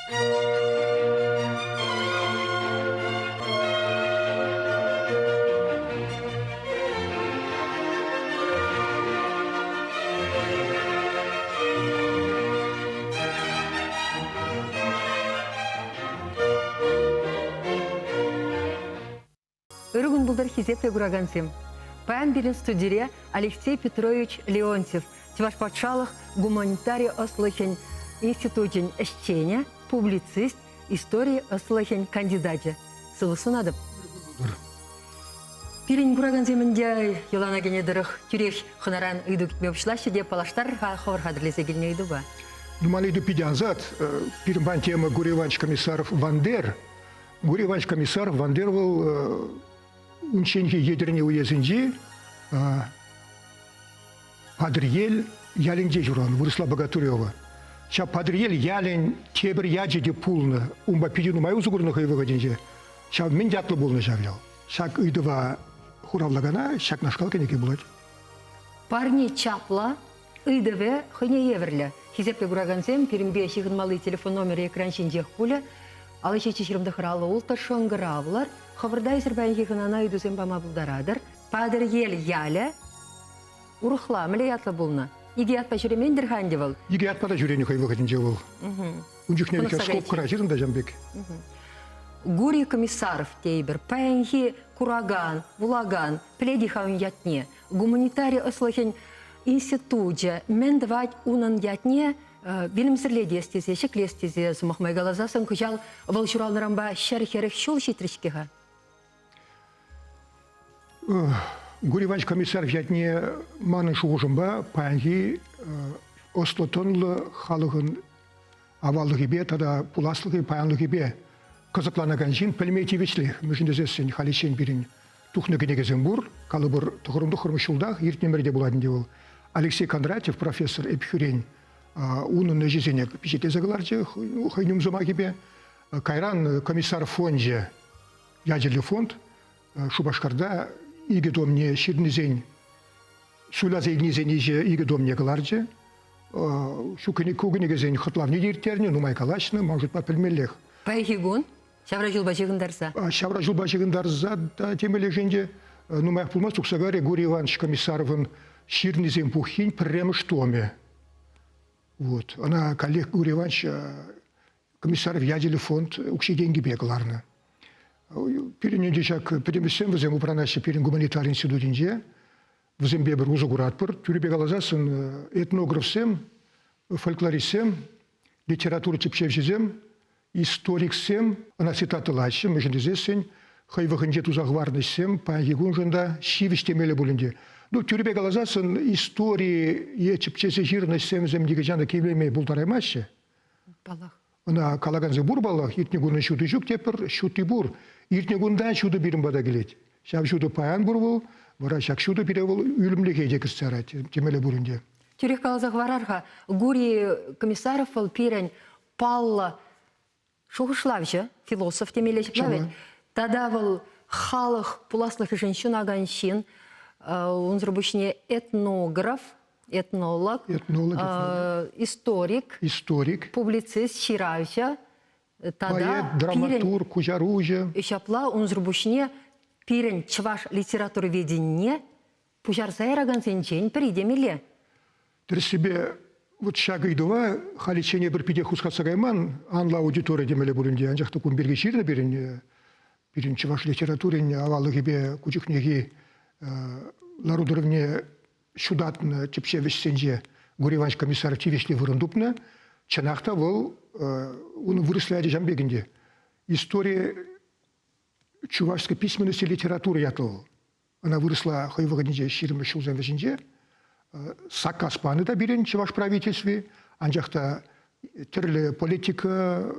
Ырӑ кун пултӑр, хисеплӗ куракансем! Паян пирӗн студире Алексей Петрович Леонтьев, Чӑваш патшалӑх гуманитари ӑслӑхӗн институчӗн ӗҫченӗ, публицист, истори ӑслӑхӗн кандидачӗ. Сывлӑх сунатӑп. Пирӗн куракансем ӗнтӗ йӑлана кӗнӗ тӑрӑх тӳрех хӑнаран ыйту кӗтме пуҫлаҫҫӗ те паллаштарӑр-ха хӑвӑр хатӗрлесе килнӗ ыйтупа. Нумай ыйту питӗ ансат. Пирӗн пан тема Гурий Иванович Комиссаров Вандер. Гурий Иванович Комиссаров Вандер вӑл унчченхи Етӗрне уесӗнчи Патӑрьел ялӗнче ҫуралнӑ, вырӑсла Богатырева. Ҫав Патӑрьел ялӗн тепӗр ячӗ те пулнӑ. Унпа питӗ нумай усӑ курнӑ хӑй вӑхӑтӗнче. Ҫав мӗн ятлӑ пулнӑ ҫав ял? Ҫак ыйтӑва хуравлакана ҫакнашкал кӗнеке пулать. Парне чаплӑ, ыйтӑвӗ хӑйне евӗрлӗ. Хисеплӗ куракансем, пирӗнпе ҫыхӑнмалли телефон номерӗ экран ҫинчех пулӗ. Алӑ ҫиччӗ ҫирӗм тӑхӑр улттӑ шӑнкӑравлӑр. Хӑвӑрта эсир паянхи хӑнана ыйтусем пама пултаратӑр. Патӑрьел ялӗ урӑхла мӗнле ятлӑ пулнӑ? Икӗ ятпа ҫӳремен-тӗр-ха ӗнтӗ вӑл. Икӗ ятпа та ҫӳренӗ хӑй вӑхӑтӗнче вӑл. Ун чухне скобкӑра ҫырнӑ та ҫавӑн пек. Гурий Комиссаров тейӗпӗр. Паянхи куракан, вулакан пӗлет-и-ха ун ятне? Гуманитари ӑслӑхӗн институчӗ мӗн тӑвать унӑн ятне вилӗмсӗрлетес тесе, ҫӗклес тесе сӑмах май каласассӑн кӑҫал вӑл ҫуралнӑранпа 140 ҫул ҫитрӗ-ҫке-ха. Гурий Иванович Комиссаров ятне манӑн шухӑшӑмпа паянхи ӑслӑ-тӑнлӑ халӑхӑн аваллӑхӗпе тата пуласлӑхӗ паянлӑхӗпе кӑсӑкланакан ҫын пӗлме тивӗҫлех. Мӗншӗн тесессӗн халиччен пирӗн тухнӑ кӗнекесем пур. Калӑпӑр, тӑхӑрӑн ҫултах иртнӗ ӗмӗрте пулать ӗнтӗ вӑл. Алексей Кондратьев профессор Ӗпхӳрен унӑн ӗҫӗсене пичетлесе кӑларчӗ хӑйӗн умсӑмахӗпе. Кайран комиссар фончӗ ячӗллӗ фонд Шупашкарта икӗ томне ҫырнисен, суйласа илнисен икӗ томне кӑларчӗ. Ҫу ку кӗнекесен хӑтлавне те ирттернӗ, нумай калаҫнӑ, ман шутпа пӗлмеллех. Паянхи кун ҫавра ҫулпа ҫыхӑнтарса? Ҫавра ҫулпа ҫыхӑнтарса та темелле ӗнтӗ. Нумаях пулмасть тухса кайрӗ Гурий Иванович Комиссаровӑн ҫырнисен пуххин пӗрремӗш томӗ. Вот. Ӑна каллех Гурий Иванович Комиссаров ячӗллӗ фонд укҫи-тенкипе кӑларнӑ. Пирӗн ӗнтӗ ҫак пӗтӗмӗшсем вӗсем упранаҫҫӗ пирӗн гуманитари институтӗнче. Вӗсемпе пӗр усӑ куратпӑр. Тӳрӗпе каласассӑн этнографсем, фольклористсем, литература тӗпчевҫисем, историксем ӑна цитатӑлаҫҫӗ, мӗншӗн тесессӗн хӑй вӑхӑтӗнче туса хӑварнӑ ӗҫсем паянхи куншӑн та ҫивӗч темелле пуль ӗнтӗ. Ну, тӳрӗпе каласассӑн историе тӗпчесе ҫырнӑ ӗҫсем вӗсем нихӑҫан та кивелме пултараймаҫҫӗ. Паллах. Ӑна калакансем пур паллах, иртнӗ кунӑн ҫути ҫук тепӗр, ҫути пур. Иртнӗ кунта ҫутӑ пирӗн пата килет. Ҫав ҫутӑ паян пур вӑл, вара ҫак ҫутӑ пире вӑл ӳлӗмлӗхе те кӗртсе ярать, темелле пур ӗнтӗ. Тӳрех каласа хӑварар-ха, Гурий Комиссаров вӑл пирӗн паллӑ шухӑшлавҫӑ, философ темелле ҫапла вӗт. Тата вӑл халӑх пуласлӑхӗшӗн ҫунакан ҫын, унсӑр пуҫне этнограф, этнолог, этнолог, историк, историк, публицист, ҫыравҫӑ, тата поэт, драматург, куҫаруҫӑ. Ҫапла унсӑр пуҫне пирӗн чӑваш литературоведенине пуҫарса яракансенчен пӗри темелле. Тӗрӗссипе, вот ҫак ыйтӑва халиччен эпир питех хускатса кайман, анлӑ аудитори темелле пулин те, анчах та кун пирки ҫырнӑ пирӗн пирӗн чӑваш литературин аваллӑхӗпе ку чухнехи лару-тӑрӑвне ҫутатнӑ тӗпчев ӗҫсенче Гурий Иванович комиссар тивӗҫлӗ вырӑн тупнӑ. Чӑнах та вӑл унӑн вырӑсла ячӗ ҫавӑн пек ӗнтӗ. История чувашской письменности литературы ятлӑ вӑл. Ӑна вырӑсла хӑй вӑхӑтӗнче ҫирӗммӗш ҫулсен вӗҫӗнче саккас панӑ та пирӗн чӑваш правительстви, анчах та тӗрлӗ политика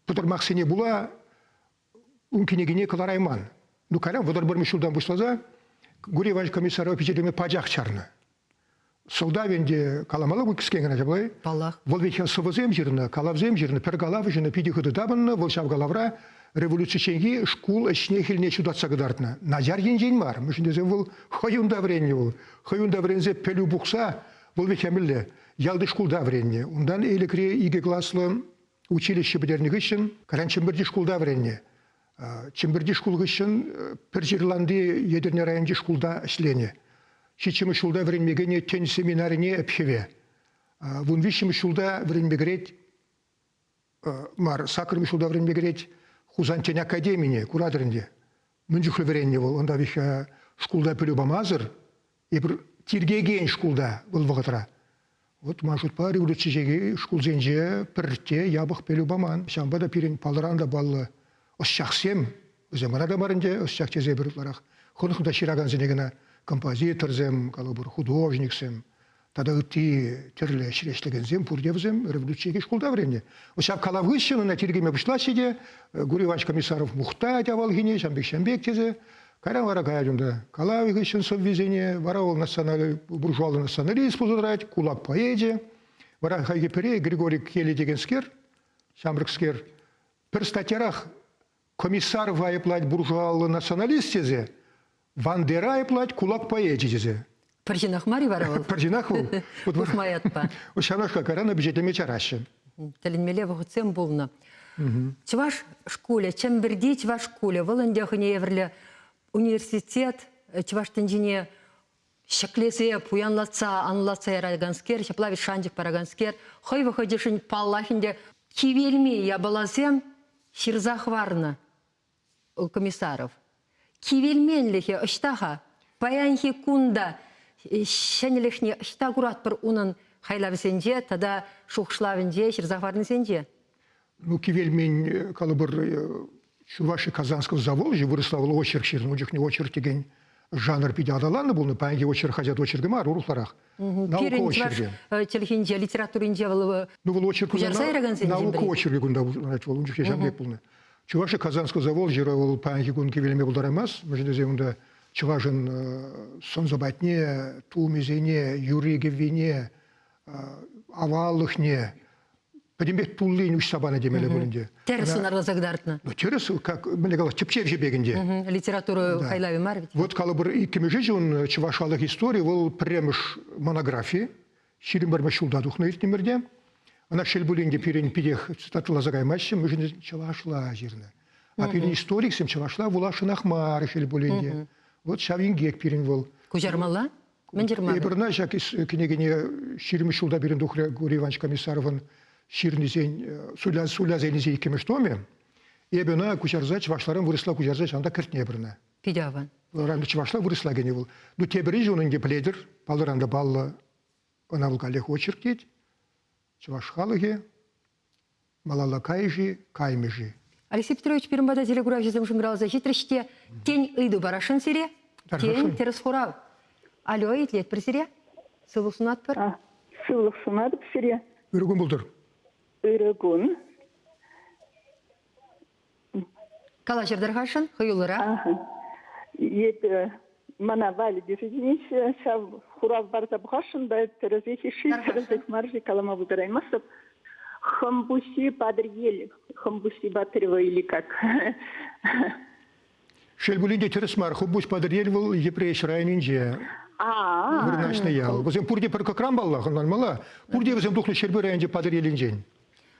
пӑтӑрмахсене пула ун кӗнекине кӑларайман. Ну, кайран 31 ҫултан пуҫласа Гурий Иванович Комиссарова пичетлеме пачах чарнӑ. Сӑлтавӗ ӗнтӗ каламалла пуль кӗскен кӑна ҫапла-и? Паллах. Вӑл вӗт сӑвӑсем ҫырнӑ, калавсем ҫырнӑ, пӗр калав ҫырнӑ, питӗ хытӑ тапӑннӑ. Вӑл ҫав калавра революцичченхи шкул ӗҫне-хӗлне ҫутатса кӑтартнӑ. Начар енчен мар, мӗншӗн тесен вӑл хӑй унта вӗреннӗ вӑл. Хӑй унта вӗренсе пӗлӳ пухса. Вӑл вӗт ялти шкулта вӗреннӗ. Унтан Элӗкре икӗ класлӑ училище пӗтернӗ хыҫҫӑн кайран Чӗмпӗрти шкулта вӗреннӗ. Чӗмпӗрти шкул хыҫҫӑн Пӗрҫырланти Етӗрне районӗнчи шкулта ӗҫленӗ. Ҫиччӗмӗш ҫулта вӗренме кӗнӗ тӗн семинарине Ӗпхӗве. 13-мӗш ҫулта вӗренме кӗрет мар, саккӑрмӗш ҫулта вӗренме кӗрет Хусан тӗн академине, куратӑр ӗнтӗ. Мӗн чухлӗ вӗреннӗ вӑл, унта шкулта пӗлӳ памасӑр, эпир тиркекен шкулта вӑл вӑхӑтра. Вот ман шутпа революци шкулсенче пӗртте япӑх пӗлӳ паман. Ҫавӑнпа та пирӗн паллӑран та паллӑ ӑсчахсем, вӗсем кӑна та мар ӗнтӗ, ӑсчах тесе эпир ытларах хӑнӑхнӑ та ҫыракансене кӑна композиторсем, калӑпӑр, художниксем тата ытти тӗрлӗ ӗҫре ӗҫлекенсем пурте вӗсем революцие шкулта вӗреннӗ. Ҫав калав хыҫҫӑн ӑна тиркеме пуҫлаҫҫӗ те Гурий Иванович Комиссаров мухтать авалхине, ҫам пек ҫам пек тесе. Кайран вара каять унта калавӗ хыҫҫӑн сӑввисене, вара вӑл националь, буржуаллӑ националист пулса тӑрать, кулак поэчӗ. Вара хайхи пӗре Григорий Келли текенскер, ҫамрӑкскер, пӗр статьярах Комиссаров айӑплать буржуаллӑ националист тесе, Вандера айӑплать кулак поэчӗ тесе. Пӗр ҫынах мар-и вара вӑл? Пӗр ҫынах вӑл. Пухма ятпа. Ҫавнашкал кайран пичетлеме чараҫҫӗ. Тӗлӗнмелле вӑхӑтсем пулнӑ. Чӑваш шкулӗ, Чӗмпӗрти чӑваш шкулӗ, вӑл ӗнтӗ хӑйне евӗрлӗ университет чӑваш тӗнчине ҫӗклесе, пуянлатса, анлатса яраканскер, ҫапла вӗт шанчӑк параканскер, хӑй вӑхӑчӗшӗн паллах ӗнтӗ кивелми япаласем ҫырса хӑварнӑ Комиссаров. Кивелменлӗхӗ ӑҫта-ха? Паянхи кун та ҫӗнӗлӗхне ӑҫта куратпӑр унӑн хайлавӗсенче тата шухӑшлавӗнче, ҫырса хӑварнисенче? Ну, кивелмен, калӑпӑр, Чуваши Казанского Заволжья вырӑсла вӑл очерк ҫырнӑ. Ун чухне очерк текен жанр питӗ аталаннӑ пулнӑ. Паянхи очерк хаҫат очеркӗ мар, урӑхларах. Наука Пирӗн чӑваш чӗлхинче, литературинче вӑл ну, вӑл очерк куҫарса яракансенчен Наука очеркӗ кунта пулать вӑл, ун чухне ҫавӑн пек пулнӑ. Чуваши Казанского Заволжья вӑл паянхи кун кивелме пултараймасть, мӗншӗн тесен унта чӑвашӑн сӑн-сӑпатне, тумӗсене, юрри-кӗввине, аваллӑхне пӗтӗмпех туллин уҫса панӑ темелле пуль ӗнтӗ. Тӗрӗс сӑнарласа кӑтартнӑ. Ну, тӗрӗс, как, мӗнле калас, тӗпчевҫӗ пек ӗнтӗ. Литература хайлавӗ мар ведь. Вот калӑпӑр иккӗмӗш ӗҫ ун чӑваш халӑх историйӗ вӑл пӗрремӗш монографи, 21-мӗш ҫулта тухнӑ иртнӗмӗрте. Ӑна шел пулин те пирӗн питех цитатӑласа каймаҫҫӗ, мӗншӗн чӑвашла ҫырнӑ. А пирӗн историксем чӑвашла вуласшӑнах мар шел пулин те. Вот ҫав инкек пирӗн вӑл. Куҫармалла? Мӗн чӑрмавӗ? Эпир ӑна ҫак кӗнекене 20 ҫулта пирӗн тухрӗ Гурий Иванович Комиссаровӑн ҫырнисен суйласа илнисен иккӗмӗш томӗ. Эпӗ ӑна куҫарса чӑвашларан вырӑсла куҫарса ҫавӑнта кӗртнӗ эпир ӑна. Питӗ аван. Чӑвашла вырӑсла кӗнӗ вӑл. Ну тепӗр ӗҫ унӑн ӗнтӗ пӗлетӗр, паллӑран та паллӑ, ӑна вӑл каллех очерк тет. Чӑваш халӑхӗ малалла кайӗ-ши, каймӗ-ши? Алексей Петрович, пирӗн пата телекуравҫӑсем шӑнкӑравласа ҫитрӗҫ те, тен, ыйту парасшӑн сире, тен, тӗрӗс хурав. Алло, итлетпӗр сире. Сывлӑх сунатпӑр. Сывлӑх сунатӑп сире. Ырӑ кун пултӑр. Ырӑ кун. Калаҫӑр тӑрхашӑн, хӑюллӑрах. Эпӗ мана Валя тесе чӗнеҫҫӗ. Ҫав хурав парса пӑхасшӑн та тӗрӗсех-ши, тӗрӗсех мар-ши калама пултараймастӑп. Хӑмпуҫҫи Патӑрьел, Хӑмпуҫҫи Батырева или как? Шел пулин те тӗрӗс мар. Хӑмпуҫ Патӑрьел вӑл Йӗпреҫ районӗнче вырнаҫнӑ ял. Вӗсем пурте пӗр кӑкран паллах, ӑнланмалла. Пурте вӗсем тухнӑ Ҫӗрпӳ районӗнче Патӑрьелӗнчен.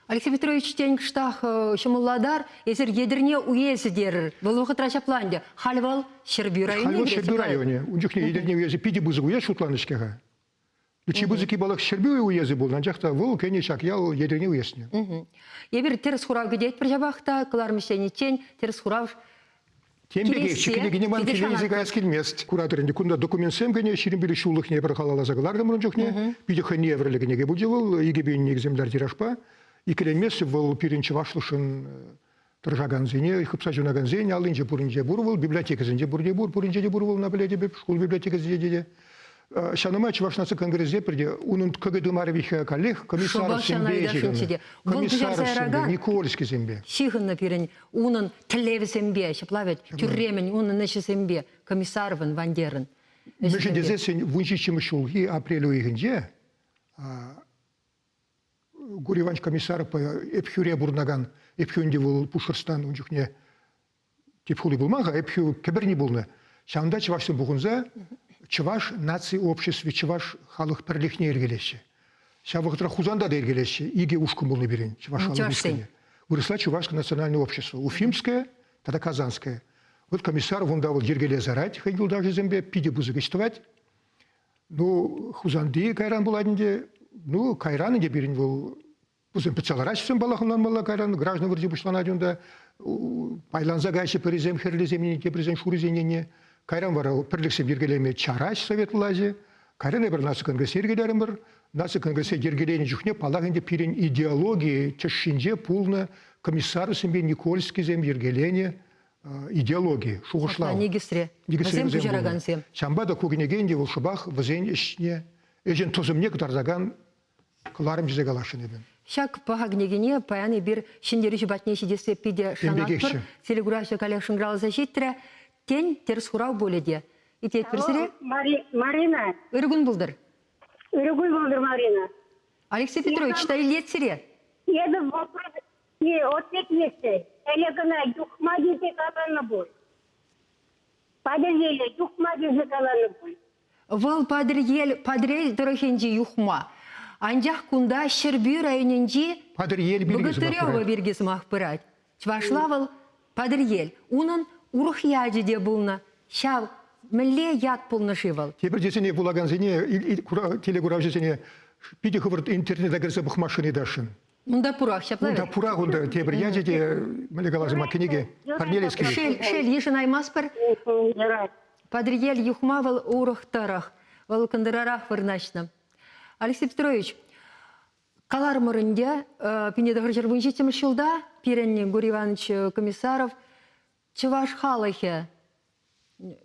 Алексей Петрович, тен, кӑштах ҫӑмӑллатар. Эсир Етӗрне уесӗ терӗр. Вӑл вӑхӑтра ҫапла ӗнтӗ. Халь вӑл Ҫӗрпӳ районӗ. Халь вӑл Ҫӗрпӳ районӗ. Ун чухне Етӗрне уесӗ питӗ пысӑк уес шутланӑ-ҫке-ха. Чи пысӑкки паллах Ҫӗрпӳ уесӗ пулнӑ, анчах та вӑл кӗнӗ ҫак ял Етӗрне уесне. Эпир тӗрӗс хурав кӗтетпӗр ҫапах та, кӑлармӑш ҫениччен тӗрӗс хурав Тем пекех кӗнекене ман киле каяс килмест. Куратӑр ӗнтӗ, кунта документсем кӗнӗ, 25 ҫуллӑхне пӗр халалласа кӑлартӑмӑр ун чухне. Питӗ хӑйне евӗрлӗ кӗнеке пулчӗ вӑл, 2000 экземпляр тиражпа. Иккӗленместӗп, вӑл пирӗн чӑвашлӑхшӑн тӑрӑшакансене, хыпса ҫунакансен аллинче пуринче пур вӑл, библиотекӑсенче пурте пур, пуринче те пур вӑл, ӑна пӗлетӗп, шкул библиотекисенче те. Ҫавна май Чӑваш наци конгресӗ пӗрте унӑн кӑкӗ тымарӗ виҫҫӗ каллех комиссаровсемпе ҫыхӑннӑ. Комиссаровсемпе, Никольскисемпе. Ҫыхӑннӑ пирӗн унӑн тӗллевӗсемпе, ҫапла вӗт, тӳрремӗн унӑн ӗҫӗсемпе, Комиссаровӑн, Вандерӑн. Мӗншӗн тесессӗн 17-мӗш ҫулхи апрель уйӑхӗнче Гурий Иванович Комиссаров Ӗпхӳре пурӑнакан, Ӗпхӳ ӗнтӗ вӑл Пушкӑртстан ун чухне тӗп хули пулман-ха, Ӗпхӳ кӗпӗрни пулнӑ. Ҫавӑнта чӑвашсем пухӑнса Чӑваш наци обществи чӑваш халӑх пӗрлӗхне йӗркелеҫҫӗ. Ҫав вӑхӑтра Хусанта та йӗркелеҫҫӗ. Икӗ ушкӑн пулнӑ пирӗн чӑваш халӑх ушкӑнӗ. Вырӑсла Чувашское национальное общество. Уфимское тата Казанское. Вот комиссар унта вӑл йӗркелесе сарать хӑйӗн юлташӗсемпе, питӗ пысӑк ӗҫ тӑвать. Ну, Хусанти кайран пулать ӗнтӗ. Ну, кайран ӗнтӗ пирӗн вӑл вӗсем пӗтсе лараҫҫӗ паллах ӑнланмалла кайран граждан вӑрҫи пуҫланать унта. Пайланса каяҫҫӗ пӗрисем хӗрлисем енне, теприсем шурисен енне. Кайран вара пӗрлӗхсем йӗркелеме чараҫ совет влаҫӗ. Кайран эпир наци конгресне йӗркелерӗмӗр. Наци конгресне йӗркеленӗ чухне, паллах ӗнтӗ, пирӗн идеологи тӗшшинче пулнӑ комиссарсемпе Никольскисем йӗркеленӗ идеологи, шухӑшлав. Никӗсре. Вӗсем пуҫаракансем. Ҫавӑнпа та ку кӗнеке ӗнтӗ вӑл шӑпах вӗсен ӗҫне, ӗҫӗн тӑсӑмне кӑтартакан кӑларӑм тесе каласшӑн эпӗ. Ҫак паха кӗнекене паян эпир ҫӗнтерӳҫӗ патне ҫитессе питӗ шанатпӑр. Телекуравҫӑ каллех шӑнкӑравласа ҫитрӗ. Тен, тӗрӗс хурав пулӗ те. Итлетпӗр сире. Марина. Ырӑ кун пултӑр. Ырӑ кун пултӑр, Марина. Алексей Петрович, та илет сире. Эпӗ вопрос ответнеҫҫӗ. Ӗлӗк ӑна юхма тесе каланӑ пуль. Патӑрьеле юхма тесе каланӑ пуль. Вӑл Патӑрьел Патӑрьел тӑрӑхӗнчи юхма. Анчах кунта Ҫӗрпӳ районӗнчи Патӑрьел пирки сӑмах Богатырева пырать. пирки сӑмах пырать. Чӑвашла вӑл Патӑрьел. Унӑн урӑх ячӗ те пулнӑ. Ҫав мӗнле ят пулнӑ-ши вӑл? Тепӗр тесен вулакансене, телекуравҫӑсене питӗ хӑвӑрт интернета кӗрсе пӑхмашкӑн ыйтасшӑн. Унта пурах ҫапла Унта пурах унта тепӗр ячӗ те мӗнле каласӑма кӗнеке парнелес килет. Шел, шел йышӑнаймастпӑр. Патӑрьел юхма вӑл урӑх тӑрӑх. Вӑл кӑнтӑрарах вырнаҫнӑ. Алексей Петрович, каларӑмӑр ӗнтӗ, 1917 ҫулта пирӗн Гурий Иванович Комиссаров чӑваш халӑхӗ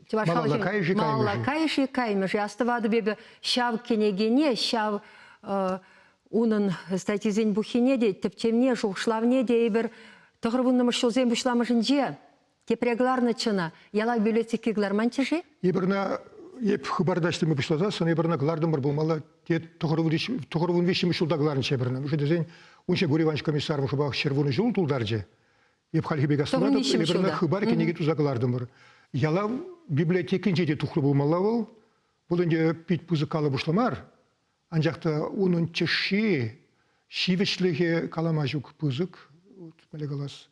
чӑваш Малалла кайӗ-ши, малалла кайӗ-ши, каймӗ-ши? Астӑватӑп эпӗ ҫав кӗнекене, ҫав унӑн статйисен пуххине те, тӗпчевне, шухӑшлавне те эпир тӑхӑрвуннӑмӗш ҫулсен пуҫламӑшӗнче тепре кӑларнӑччӗ ӑна. Ялав библиотеки кӑларманччӗ-ши? Эпир ӑна эп хыпарта ӗҫлеме пуҫласассӑн эпир ӑна кӑлартӑмӑр пулмалла. Те тӑхӑрвун виҫҫӗмӗш ҫулта кӑларнӑччӗ эпир ӑна. Мӗншӗн тесен ун ҫине Гурий Иванович комиссаров шӑпах 110 ҫул тултарчӗ. Эп хальхи пек астӑватӑп, эпир ӑна Хыпар кӗнеки туса кӑлартӑмӑр. Ялав библиотекинче те тухрӗ пулмалла вӑл. Вӑл ӗнтӗ пит пысӑк калӑпӑшлӑ мар, анчах та унӑн тӗшши, ҫивӗчлӗхӗ калама ҫук пысӑк. Вот, мӗнле калас,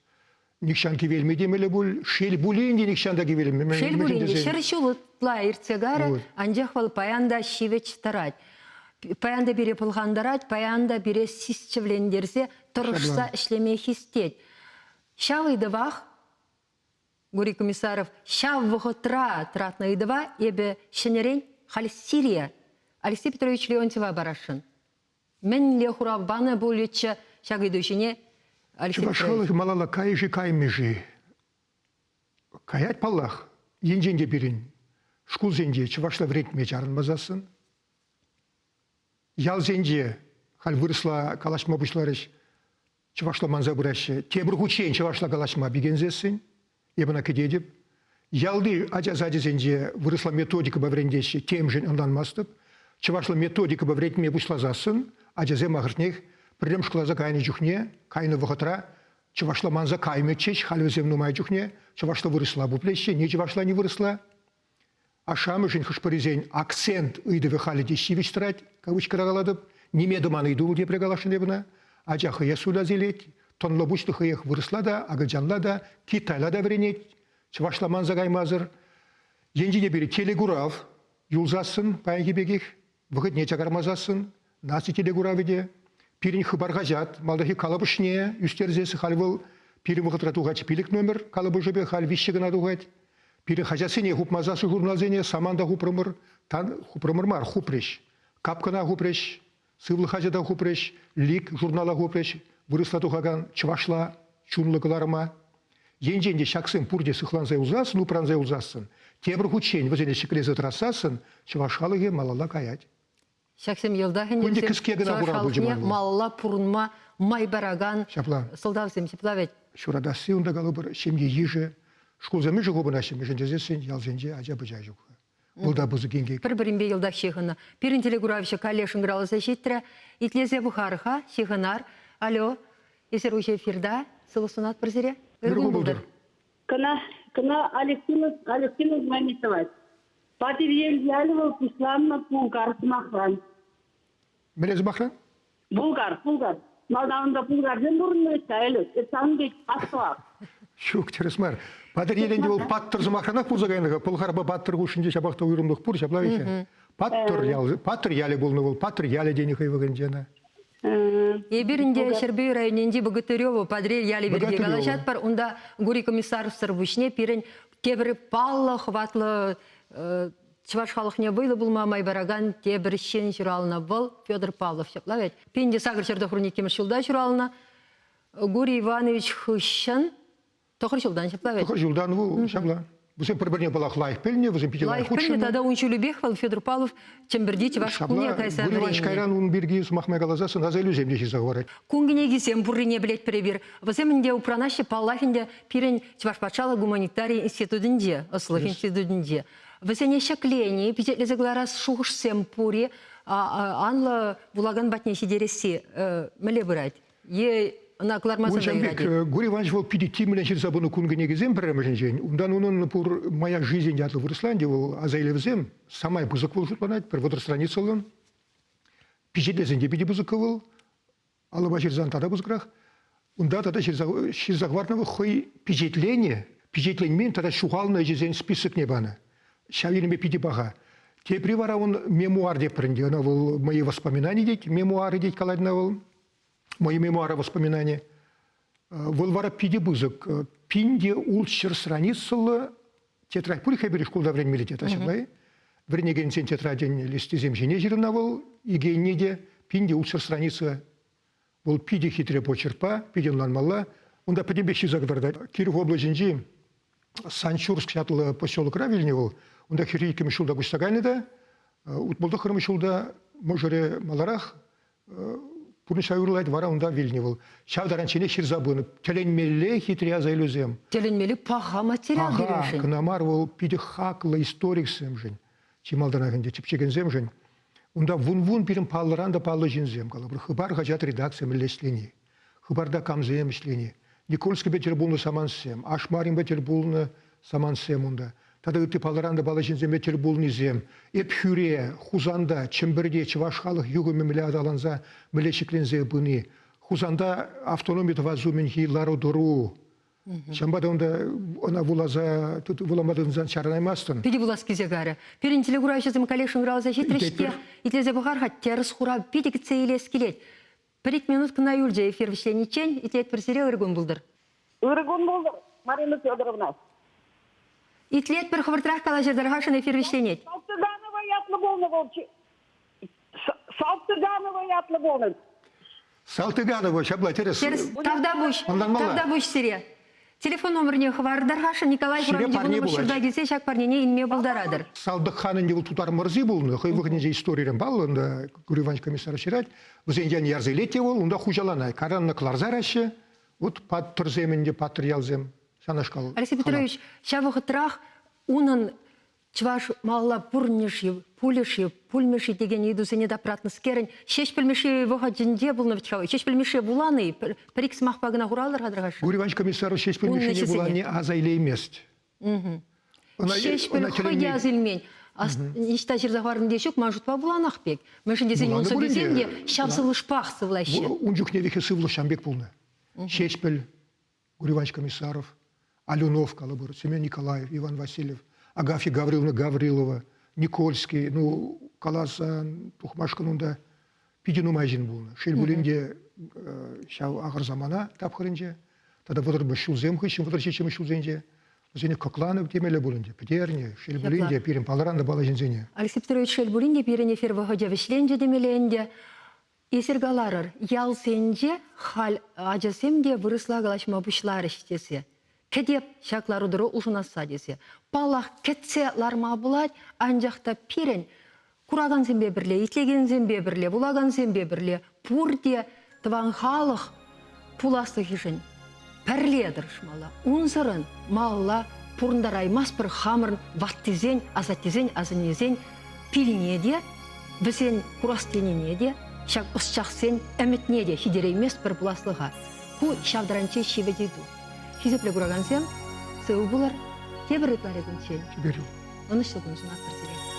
нихҫан кивелме темелле пуль. Шел пулин те нихҫан та кивелме. Шел пулин те, 100 ҫул ытла иртсе кайрӗ, анчах вӑл паян та ҫивӗч тӑрать. Паян та пире пӑлхантарать, паян та пире сисчӗвлентерсе тӑрӑшса ӗҫлеме хистет. Ҫав ыйтӑвах Гурий Комиссаров ҫав вӑхӑтра тӑратнӑ ыйтӑва эпӗ ҫӗнӗрен халь Сирия Алексей Петрович Леонтьева парасшӑн. Мӗнле хурав панӑ пулӗччӗ ҫак ыйту ҫине Алексей Чӑваш Петрович? халӑхӗ малалла кайӗ-ши, каймӗ-ши? Каять паллах. Енчен те пирӗн шкулсенче чӑвашла вӗрентме чарӑнмасассӑн, ялсенче халь вырӑсла калаҫма пуҫларӗҫ, чӑвашла манса пыраҫҫӗ. Тепӗр хутчен чӑвашла калаҫма пикенсессӗн, эп ӑна кӗтетӗп. Ялти ача сачӗсенче вырӑсла методикӑпа вӗрентеҫҫӗ, темшӗн ӑнланмастӑп. Чӑвашла методикӑпа вӗрентме пуҫласассӑн ачасем ахӑртнех пӗрремӗш класа кайнӑ чухне, кайнӑ вӑхӑтра чӑвашла манса каймӗччӗҫ. Халь вӗсем нумай чухне чӑвашла-вырӑсла пуплеҫҫӗ, ни чӑвашла, ни вырӑсла. Ашшӗ-амӑшӗн хӑш-пӗрисен акцент ыйтӑвӗ халӗ те ҫивӗч тӑрать, кавычкӑра калатӑп. Ниме тӑман ыйту вӑл тепре каласшӑн эп ӑна. Ача хӑех суйласа илет, тӑнлӑ пуҫлӑ хӑех вырӑсла та, акӑлчанла та, китайла та вӗренет, чӑвашла манса каймасӑр. Енчен те пире телекурав юлсассӑн паянхи пекех вӑхӑтне чакармасассӑн наци телекуравӗ те, пирӗн Хыпар хаҫат малтанхи калӑпӑшне ӳстерсессӗн халь вӑл пирӗн вӑхӑтра тухать пилӗк номер калӑпӑшӗпе, халь виҫҫӗ кӑна тухать. Пирӗн хаҫатсене хупмасассӑн журналсене саманта хупрӑмӑр, тан хупрӑмӑр мар, хупрӗҫ. Капкӑна хупрӗҫ, Сывлӑх хаҫата хупрӗҫ, Лик журнала хупрӗҫ, вырӑсла тухакан чӑвашла чунлӑ кӑларӑма. Енчен те ҫаксем пурте сыхланса юлсассӑн, упранса юлсассӑн, тепӗр хутчен вӗсене ҫӗклесе тӑратсассӑн чӑваш халӑхӗ малалла каять. Ҫаксем йӑлтах ӗнтӗ кӗске кӑна чӑваш халӑхне малалла пурӑнма май паракан ҫапла. сӑлтавсем ҫапла вӗт. Ҫуратасси унта калӑпӑр ҫемье йышӗ, шкулсем йышӗ хупӑнаҫҫӗ, мӗншӗн тесессӗн ялсенче ача-пӑча ҫук. Вӑл та пысӑк инкек. Пӗр-пӗринпе йӑлтах ҫыхӑннӑ. Пирӗн телекуравҫӑ калле шӑнкӑравласа ҫитрӗ. Итлесе пӑхар-ха, ҫыхӑнар. Алло, эсир уҫӑ эфирта. Сывлӑх сунатпӑр сире. Ыр кун пултӑр. Кӑна, кӑна Алевтина, Алевтина звонить тӑвать. Патӑрьел ялӗ вӑл пуҫланнӑ Пулкар сӑмахран. Мӗнле сӑмахран? Булгар, Булгар. Малтан унта булгарсем пурӑннӑ вӗт-ха ӗлӗк. Эп сан пек астӑвап. Ҫук, тӗрӗс мар. Патӑрьелӗнче вӑл паттӑр сӑмахранах пулса кайнӑ-ха. Пӑлхарпа паттӑр хушшинче ҫапах та уйрӑмлӑх пур, ҫапла вӗт-ха. Паттӑр ял, паттӑр ялӗ пулнӑ вӑл, паттӑр ялӗ тенӗ хӑй вӑхӑтӗнче ӑна. Эпир ӗнтӗ Ҫӗрпӳ районӗнчи Богатырево Патӑрьел ялӗ пирки калаҫатпӑр. Унта Гурий Комиссаровсӑр пуҫне пирӗн тепӗр паллӑ, хӑватлӑ чӑваш халӑхне вӑйлӑ пулма май паракан тепӗр ҫын ҫуралнӑ. Вӑл Федор Павлов ҫапла вӗт. 1892 ҫулта ҫуралнӑ. Гурий Иванович хыҫҫӑн тӑхӑр ҫултан ҫапла вӗт. Тӑхӑр ҫултан вӑл ҫапла. Вӗсем пӗр-пӗрне паллах лайӑх пӗлнӗ, вӗсем питӗ лайӑх Лайӑх пӗлнӗ тата ун ҫулӗпех вӑл Федор Павлов Чӗмпӗрти чӑваш шкулне кайса Гурий Иванович кайран ун пирки сӑмах май каласассӑн аса илӳсем те ҫырса хӑварать. Кун кӗнекисем пуррине пӗлетпӗр эпир. Вӗсем ӗнтӗ упранаҫҫӗ, паллах ӗнтӗ, пирӗн Чӑваш патшалӑх гуманитари институтӗнче, ӑслӑх институтӗнче. Вӗсене ҫӗклени, пичетлесе кӑларас шухӑшсем пур-и, анлӑ вулакан патне ҫитересси мӗнле пырать? Е ӑна кӑлармасан та юрать-и? Гурий Иванович вӑл питӗ тимлӗн ҫырса пынӑ кун кӗнекисем пӗрремӗшӗнчен. Унтан унӑн пур «Моя жизнь» ятлӑ вырӑсла ӗнтӗ вӑл аса илӗвӗсем самай пысӑк вӑл шутланать, пӗр 30 страницӑллӑн. Пичетлесен те питӗ пысӑк вӑл. Алӑпа ҫырсан тата пысӑкрах. Унта тата ҫырса, ҫырса хӑварнӑ вӑл хӑй пичетленӗ, пичетленмен тата ҫухалнӑ ӗҫӗсен списокне панӑ. Ҫав енӗпе питӗ паха. Тепри вара ун мемуар тепӗр ӗнтӗ. Ӑна вӑл «Мои воспоминания» тет, мемуары тет калать ӑна вӑл. «Мои мемуары воспоминания». Вӑл вара питӗ пысӑк. Пин те ултҫӗр страницӑллӑ тетрадь пур эпир шкулта вӗренмелле тетрадь ҫапла-и? Вӗренекенсен тетрадӗн листисем ҫине ҫырнӑ вӑл, икӗ енне те, пин те ултҫӗр страница. Вӑл питӗ хитре почеркпа, питӗ ӑнланмалла. Унта пӗтӗмпех ҫырса кӑтартать. Киров облаҫӗнчи Санчурск ятлӑ поселокра вилнӗ вӑл. Унта хӗрри иккӗмӗш ҫулта куҫса кайнӑ та, 69 ҫулта мӑшӑрӗ маларах пурнӑҫа юрлать, вара унта вилнӗ вӑл. Ҫав таранчченех ҫырса пынӑ. Тӗлӗнмелле хитре аса илӳсем. Тӗлӗнмелле паха материал Паха пирӗншӗн. кӑна мар, вӑл питӗ хаклӑ историксемшӗн, чи малтанах ӗнтӗ тӗпчекенсемшӗн. Унта вун-вун пирӗн паллӑран та паллӑ ҫынсем, калӑпӑр, Хыпар хаҫат редакцийӗ мӗнле ӗҫлени, Хыпарта камсем ӗҫлени, Никольскипе тӗл пулнӑ самантсем, Ашмаринпа тӗл пулнӑ самантсем унта, тата ытти паллӑран та паллӑ ҫынсемпе тӗл пулнисем, Ӗпхӳре, Хусанта, Чӗмпӗрте чӑваш халӑх юхӑмӗ мӗнле аталанса, мӗнле ҫӗкленсе пыни, Хусанта автономи тӑвас умӗнхи лару-тӑру. Ҫавӑнпа та унта ӑна вуласа вулама тытӑнсан чарӑнаймастӑн. Питӗ вулас килсе карӗ. Пирӗн телекуравҫӑсем каллех шӑнкӑравласа ҫитрӗҫ те итлесе пӑхар-ха, тӗрӗс хурав питӗ кӗтсе илес килет. Пӗр-ик минут кӑна юлчӗ эфир вӗҫлениччен. Итлетпӗр сире, ырӑ кун пултӑр. Ырӑ кун пултӑр, Марина Федоровна. Итлетпӗр, хӑвӑртрах калаҫӑр тархасшӑн, эфир вӗҫленет. Салтыганова ятлӑ пулнӑ вӑл. Салтыганова ятлӑ пулнӑ. Салтыганова ҫапла тӗрӗс. Тӗрӗс. Тавтапуҫ. Тавтапуҫ сире. Телефон номерне хӑвартӑр-ха, Николай Хурамдин ҫурта килсе ҫак парнене илме пултаратӑр. Салтак ханӑн вӑл тутар мӑрси пулнӑ, хӑй вӑхӑтӗнче историрен паллӑ, унта Гурий Иванович комиссар ҫырать. Вӗсен янне ярса илет те вӑл, унта хуҫаланать. Каранна кӑларса яраҫҫӗ. Вот паттӑрсем ӗнтӗ, паттӑр ялсем. Ҫанашкал. Алексей Петрович, ҫав вӑхӑтрах унӑн чӑваш малалла пурнӗ-ши, пулӗ-ши, пулмӗ-ши текен ыйтусене тапратнӑскерӗн Ҫеҫпӗл Мишши вӑхӑтӗнче пулнӑ вӗт-ха. Ҫеҫпӗл Мишши вуланӑ-и? Пӗр-ик сӑмахпа кӑна хуравлӑр-ха тархасшӑн. Гурий Иванович комиссар Ҫеҫпӗл Мишшине вулани аса илеймест. Ҫеҫпӗл хӑй те аса илмен. Ниҫта ҫырса хӑварнӑ те ҫук, ман шутпа вуланах пек. Мӗншӗн тесен ун сӑввисем те ҫав сывлӑшпах сывлаҫҫӗ. Ун чухне вихе сывлӑш ҫам пек пулнӑ. Ҫеҫпӗл Гурий Иванович Комиссаров, Алюнов калӑпӑр, Семен Николаев, Иван Васильев, Агафья Гавриловна Гаврилова, Никольский, ну, каласан тухмашкӑн унта питӗ нумай ҫын пулнӑ. Шел пулин те, ҫав ахӑр самана тапхӑрӗнче тата вӑтӑрмӗш ҫулсем хыҫҫӑн 37-мӗш ҫулсенче вӗсене кӑкланӑ темелле пулин те, пӗтернӗ. Шел пулин те, пирӗн палӑран та паллӑ ҫынсене. Алексей Петрович, шел пулин те, пирӗн эфир вӑхӑчӗ вӗҫленчӗ темелле ӗнтӗ. Эсир каларӑр, ялсенче халь ачасем те вырӑсла калаҫма пуҫларӗҫ тесе. Кӗтеп ҫак лару-тӑру улшӑнасса тесе. Паллах, кӗтсе ларма пулать, анчах та пирӗн куракансемпе пӗрле, итлекенсемпе пӗрле, вулакансемпе пӗрле пурте тӑван халӑх пуласлӑхӗшӗн пӗрле тӑрӑшмалла. Унсӑрӑн малалла пурӑнтараймастпӑр хамӑрӑн ваттисен, асаттесен, асаннесен пилне те, вӗсен курас тенине те, ҫак ӑсчахсен ӗмӗтне те ҫитерейместпӗр пуласлӑха. Ку ҫав таранччен ҫивӗч ыйту. Хисеплӗ куракансем, сывӑ пулӑр. Тепӗр ытларикунччен. Чиперӳ. Ӑнӑҫлӑ кун сунатпӑр сире.